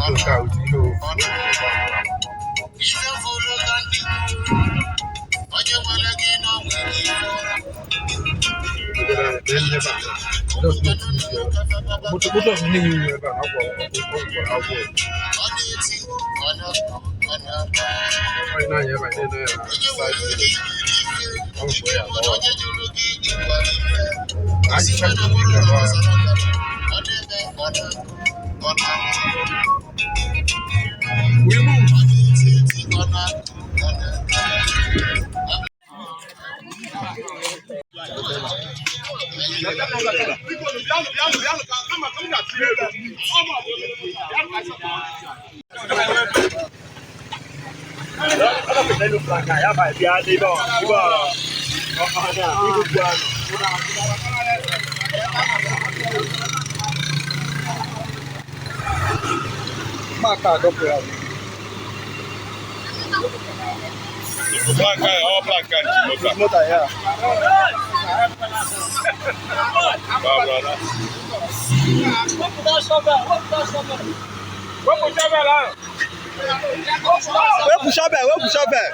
Moto nke a wute ihe o. Moto moto ọzọ na-enye iwu ebe a na ọgwụ ọgwụ agwụ. Onye na-anya ebe a na-ene ya na side village. Ọ bụ mgbe ya agbawa. Achịcha nke ike agbawa ya. We move. Planka, ọ planka nji moto a. Moto ya. Ba, brother. Wepụ shọvel, wepụ shọvel.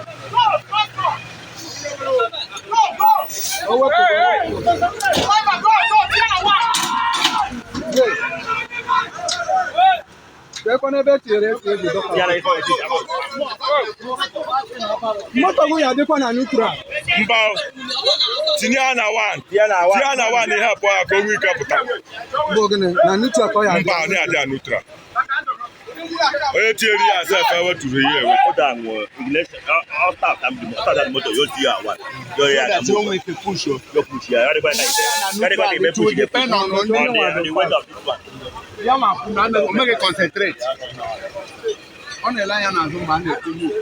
Moto gị ya adịkwa na neutral. Mba, o. Tinye ya na one. Tinye ya na one ihe apụ ya ka o nwee ike pụta. Bụ gịnị na neutral ka ọ ya adị? Mba, ọ na-adị ya neutral. Onye tinyere ya asef eweturu ihe ewe. Depend on ya ma kwụ na o meghị concentrate. Ọ na-ele anya n'azụ mgbe a na-ekwu move.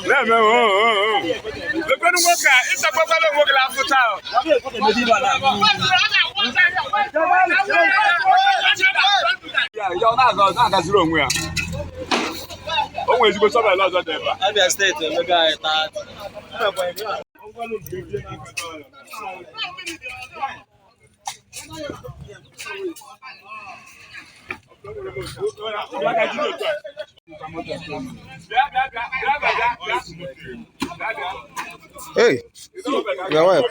Na-eme o o o. Lekwenu nwoke a, ịtakwakwala onwe gị n'afọ taa. Ya, ya ọ na-agaziri onwe ya. O nwere ezigbo shọvel ọzọ dị ebe a. Abia Steeti emego anyị taa. Hey, your wife.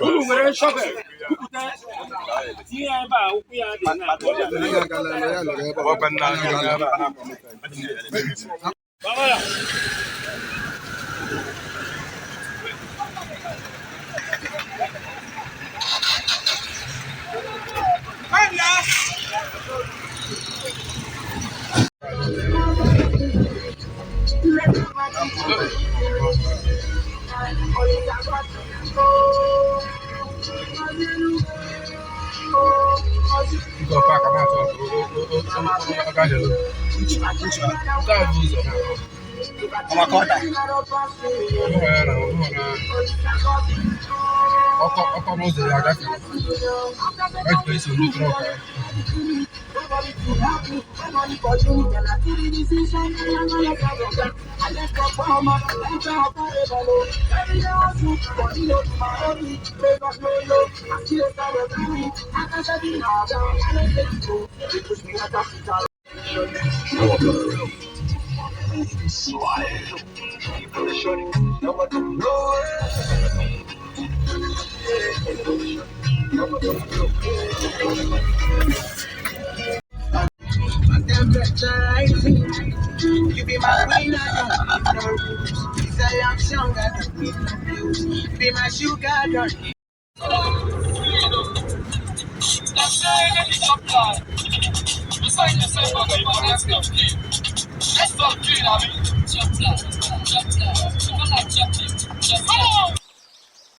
Nke ọpa ka na-atụ ọkụ ọ gaghị. Nke a bụ ụzọ na ọ bụghị ya na ọ bụghị na ọkọ ọkọ n'ụzọ ya agafere. Ejikwa iso ndị truck ahụ. Temperature rising. You be my queen, I don't need no rules. Say I'm stronger than me. Be my sugar daddy. Let's talk,